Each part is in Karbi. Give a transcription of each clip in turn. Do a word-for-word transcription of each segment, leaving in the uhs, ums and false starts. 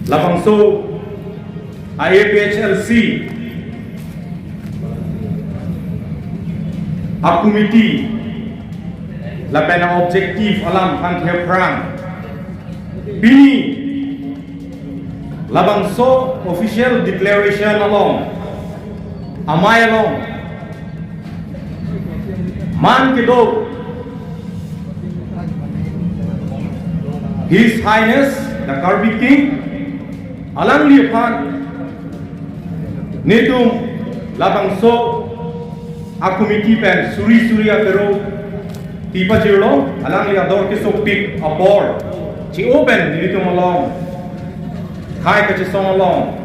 Labangso a APHLC a committee lapen a objective alam aphan kephrang. Pini labangso official declaration along, amei along, man kedo His Highness the Karbi King, alangliphan nelitum labangso a committee pen suri suri apero tipajirlo, alangli ador kesopik apor chi-o pen nelitum along khei kachesong along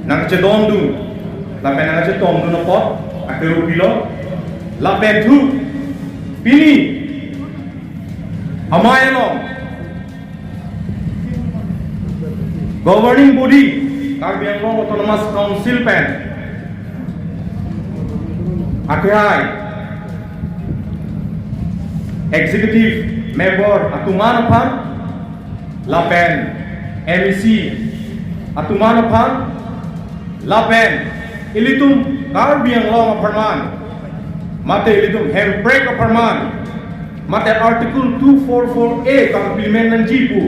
nangchedondun lapen nangchetongdun apot apero pilo. Lapen thu pini amei along governing body Karbi Anglong Autonomous Council pen akehai executive member atum an aphan lapen MAC atum an aphan lapen ilitum Karbi Anglong apharman mate ilitum Hemprek apharman mate Article two four four A ka-implement nangji pu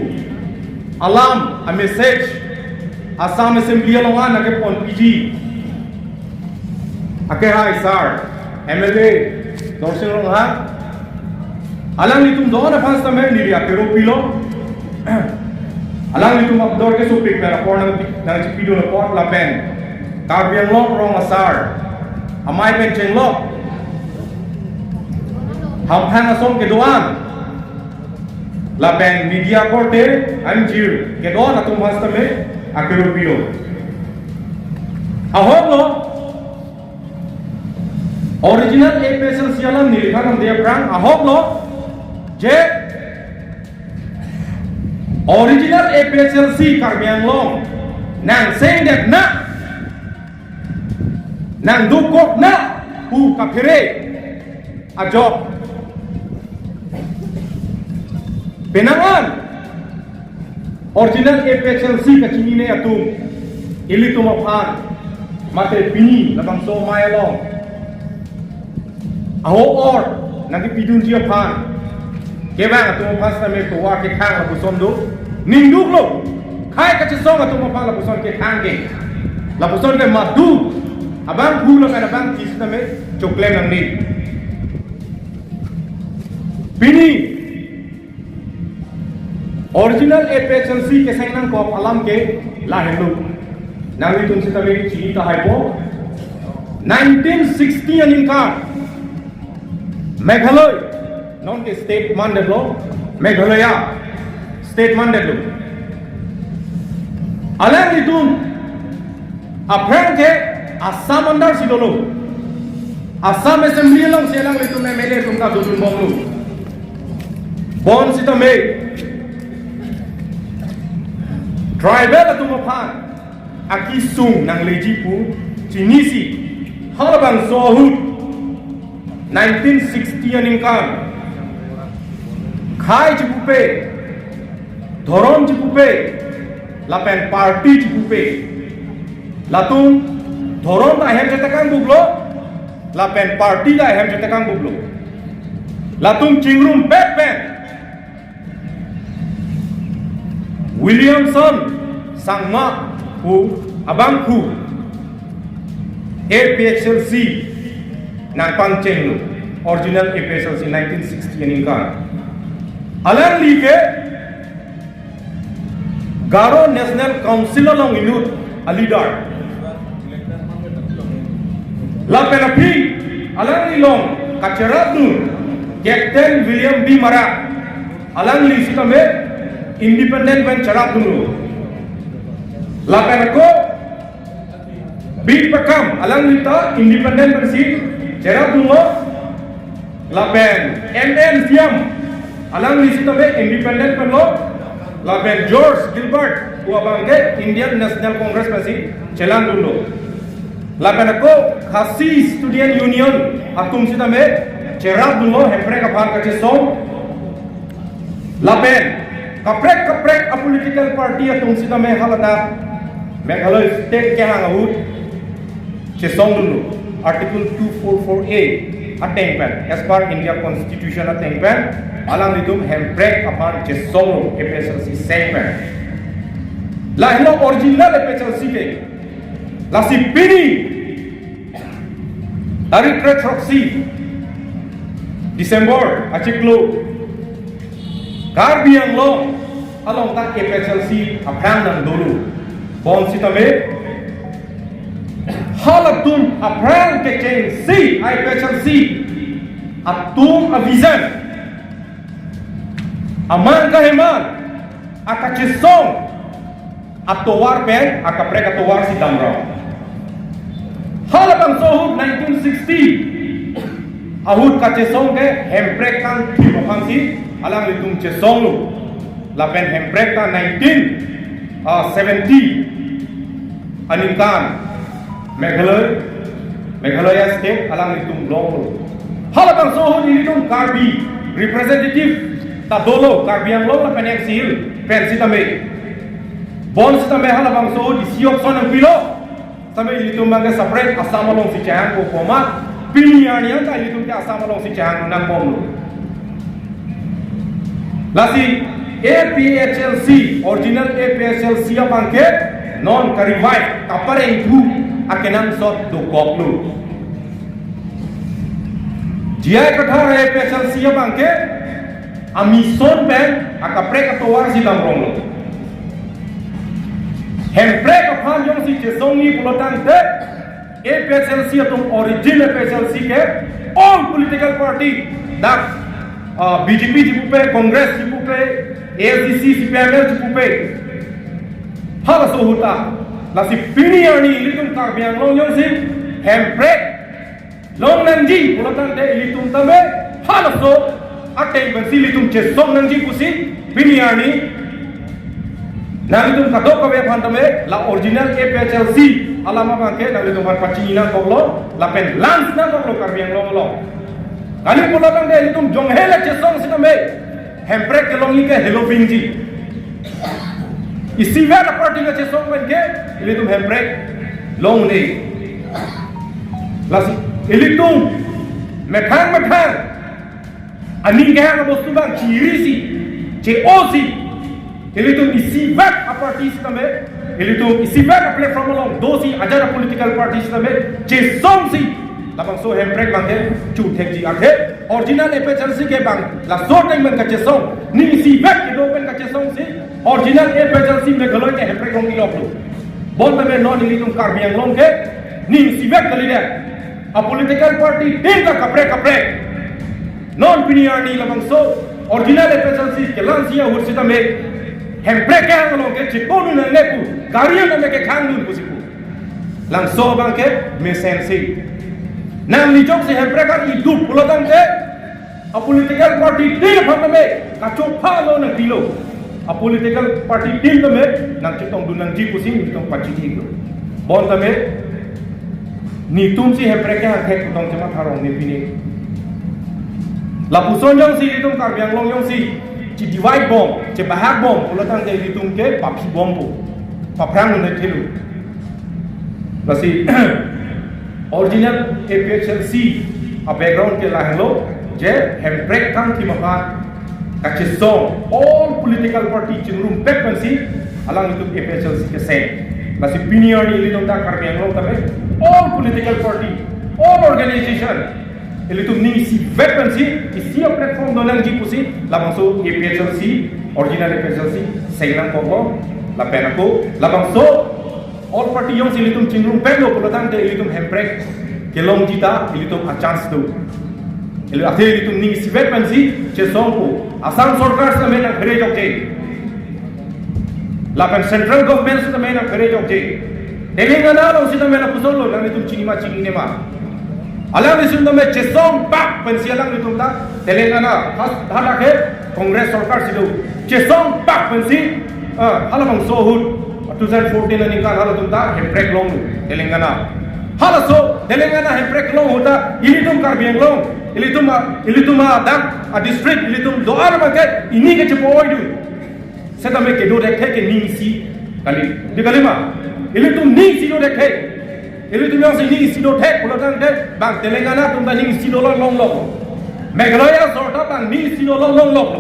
alam a message Assam Assembly along an nangkeponpiji akehai sir, MLA Dorsing Ronghang, alanglitum do-an aphan sitame neli apero pilo. Alanglitum ador kesopik pen apor nang nangchipidun apot lapen Karbi Anglong rong asar amei pen chenglok hamphang ason kedo-an lapen media korte anjir kedo-an atum aphan sitame apero pilo. Ahoklo, original APHLC alam neliphan nangdephrang ahoklo je original APHLC Karbi Anglong nangchengdet na, nangdukok na pu kaphere ajok. Penang an original APHLC kachinine atum ilitum aphan mate pini labangso amei along aho or nangkepidunji aphan kevang atum aphan sitame tovar kethang lapuson do. Ningduklo, khei kachesong atum aphan lapuson kethang ke, lapuson ke madu abangphu lapen abangpi sitame choklem nangne. Pini original APHLC keseng nangkok alam ke lahenlo. Nanglitum sitame chini tahai po. Nineteen sixty aningkan Meghalaya, non ke state mandetlo, Meghalaya state mandetlo. Alanglitum aphrang ke Assam under si dolo. Assam Assembly along si alanglitum MLA atum ta dodun bomlo. Bonsitame tribal atum aphan akesung nangleji pu chinisi halabangso ahut nineteen sixty aningkan khei chipupe, dhorom chipupe, lapen party chipupe. Latum dhorom ta ahem chetekang buklo, lapen party ta ahem chetekang buklo. Latum chingrumpet pen Williamson Sangma pu abangphu APHLC nangpangchenglo, original APHLC nineteen sixty aningkan. Alangli ke Garo National Council along inut a leader. Lapen aphi alangli along kacherapdun Captain William B Marak, alangli sitame independent pen cherapdunlo. Lapen ako B Pakam, alangli ta independent pensi cherapdunlo. Lapen M N Siam, alangli sitame independent penlo. Lapen George Gilbert pu abang ke Indian National Congress pensi chelangdunlo. Lapen ako Khasi Student Union atum sitame cherapdunlo Hemprek aphan kachesong. Lapen Kaprek kaprek a political party atum sitame haladak Meghalaya state kehang ahut chesongdunlo, Article two four four A ateng pen, as per India Constitution ateng pen, alanglitum hemprek aphan chesonglo A P H L C seng pen. Lahelo original A P H L C ke. Lasi pini tarik kre throksi December achiklo Karbi Anglong along ta A P H L C aphrang nangdolo. Bonsitame halatum aphrang kechengsi A P H L C atum a vision, amang kaheman, akachesong atovar pen akaprek atovar si damrong. Halabangso ahut nineteen sixty ahut kachesong ke hemprek kangthim aphansi alanglitum chesonglo. Lapen hemprek ta nineteen seventy aningkan Meghalaya, Meghalaya state alanglitum longlo. Halabangso ahut ilitum Karbi representative ta dolo, Karbi Anglong lapen N C Hill pen sitame. Bonsitame halabangso ahut isi option nangpilo. Sitame ilitum abangke separate Assam alongsi chehangpo pu amat, pini arni anta ilitum ke Assam alongsi chehang nangbomlo. Lasi A P H L C, original A P H L C abangke non ka-revive, kaparengthu akenangsot dokoklo. J I Kathar A P H L C abangke amison pen akaprek atovar si damronglo. Hemprek aphan jongsi chesongji pulotangte, A P H L C atum origin A P H L C ke all political party, dak, ah, B J P chipupe, Congress chipupe, A S D C, C P I M L chipupe. Halaso ahut ta, lasi pini arni ilitum Karbi Anglong jongsi hemprek long nangji pulotangte ilitum tame halaso ateng pensi ilitum chesong nangji pusi pini arni nanglitum kadokave aphan tame la original A P H L C alam abangke nanglitum aphan pachini nangkoklo lapen launch nangkoklo Karbi Anglong along. Kali pulotangte ilitum jonghe le chesong sitame hemprek kelongji ke helovingji. Isivet a-party kachesong pen ke ilitum hemprek long un-e. Lasi ilitum methang methang aning kehang abostu abang chirisi, che-osi, ilitum isivet a-party sitame, ilitum isivet a-platform along dosi ajat a-political party sitame chesongsi labangso hemprek abangke chu thekji, athe original A P H L C ke bang laso ateng pen kachesong, ning isivet kedo pen kachesongsi original A P H L C Meghalaya ke hemprek longji loklo. Bon tame non ilitum Karbi Anglong ke ning isivet kalidet. A-political party tin ta kaprek kaprek. Non pini arni labangso original A P H L C kelangji ahut sitame hemprek kehang along ke chikonu nangne pu, gari nangne kekhangdun pusi pu. Labangso abangke mesensi. Nangli jongsi hemprek an idup pulotangte, a-political party tin aphan tame kachopha lo nangpilo. A-political party tin tame nangchetongdun nangji pusi nelitum pachini iklo. Bon tame netumsi hemprek kehang thek pu tong chematha rong ne pine. Lapuson jongsi ilitum Karbi Anglong jongsi che-divide bom, chebahak bom pulotangte ilitum ke paphi bompo, paphrang un-e thelo. Lasi original A P H L C a-background ke lahelo, je hemprek kangthim aphan kachesong all political party chingrumpet pensi alanglitum A P H L C keseng. Lasi pini arni ilitum dak Karbi Anglong tame all political party, all organization, ilitum ning isivet pensi isi a-platform donangji pusi labangso A P H L C, original A P H L C seng nangkoklo. Lapen ako labangso all party jongsi ilitum chingrumpetlo pulotangte ilitum hemprek kelongji ta ilitum a-chance do. Ili athe ilitum ning isivet pensi chesongpo. Assam sorkar sitame nangphere jokje. Lapen central government sitame nangphere jokje. Telangana along sitame lapuson lo, nanglitum chini ma chinine ma. Alanglitum tame chesong pak pensi alanglitum ta Telangana, has, hadak ke Congress sorkar si do. Chesong pak pensi, ah, halabangso ahut two thousand fourteen aningkan halatum ta hemprek longlo Telangana. Halaso Telangana hemprek long ahut ta ilitum Karbi Anglong, ilitum a, ilitum adak a-district, ilitum do-an abangke ini ke chepo-oidun. Setame kedo thekthe ke ning isi kali. Dei kalima. Ilitum ning isi do thekthe. Ilitum jongsi ning isi do thek pulo tangte bang Telangana atum ta ning isi dolong longlok. Meghalaya asor ta bang ning isi dolong longlok.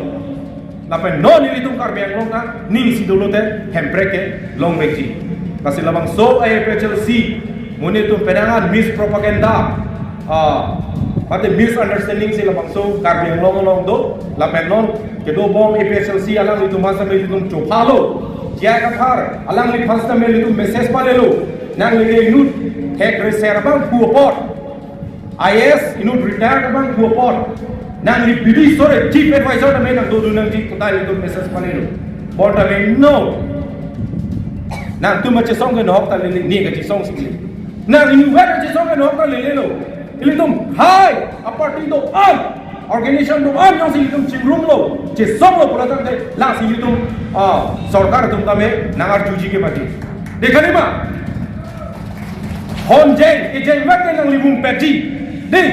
Lapen non ilitum Karbi Anglong ta ning isi dolote Hemprek ke longvekji. Lasi labangso A P H L C monit atum penang an mispropaganda, ah, mate misunderstanding si labangso Karbi Anglong along do. Lapen non kedobom A P H L C alanglitum aphan setame ilitum chophalo. J I Kathar alangliphan setame ilitum message palelo. Nangli ke inut thek reser abang pu apot, I A S inut retired abang pu apot, nangli bidi sore chief advisor tame nangdodun nangji puta ilitum message palelo. Bonta me no. Nangtum kachesong ke nohok ta lele, ne kachesong si lele. Nang inutvet kachesong ke nohok ta lelelo. Ilitum hai aparty do-an, organization do-an jongsi ilitum chingrumlo, chesonglo pulo tangte lasi ilitum, ah, sorkar atum tame nangarjuji ke mati. Dei kalima. Honjeng, ejeng vet ke nangli vungpetji. Dei,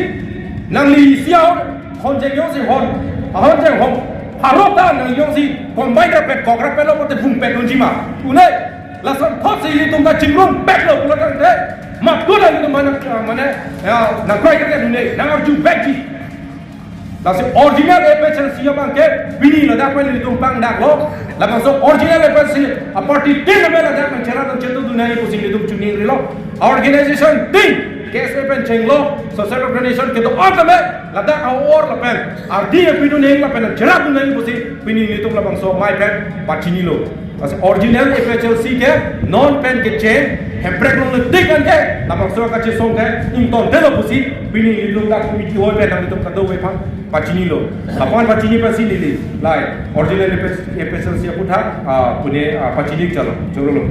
nangli isi ahon, honjeng jongsi hon, ahonjeng hon. Pharo ta nang jongsi combine rapet, kok rapetlo mate vungpet unji ma. Une, lason thotsi ilitum ta chingrumpetlo pulo tangte. Matku ta ilitum mana, mane, ya, nangkroikre une, nangarjuvekji. Lasi original A P H L C abang ke pini ladak pen ilitum pangdaklo. Labangso original A P H L C aparty tin tame ladak nangcherap nangchetongdun nangji pusi ilitum chiningrilo. Organization tin, K S A pen chenglo, social organization kedo-an tame ladak a-or lapen ardi pidun nangji lapen nangcherapdun nangji pusi pini ilitum labangso amei pen pachinilo. Lasi original A P H L C ke non pen kecheng, Hemprek longle tik an ke, labangso kachesong ke ingtontelo pusi pini ilitum dak committee hoi pen nangtum kadokave aphan pachinilo. Lapu-an pachini pasi lili, lai, original A P H L C aputhak, ah, pune, ah, pachini chalo, chorolo.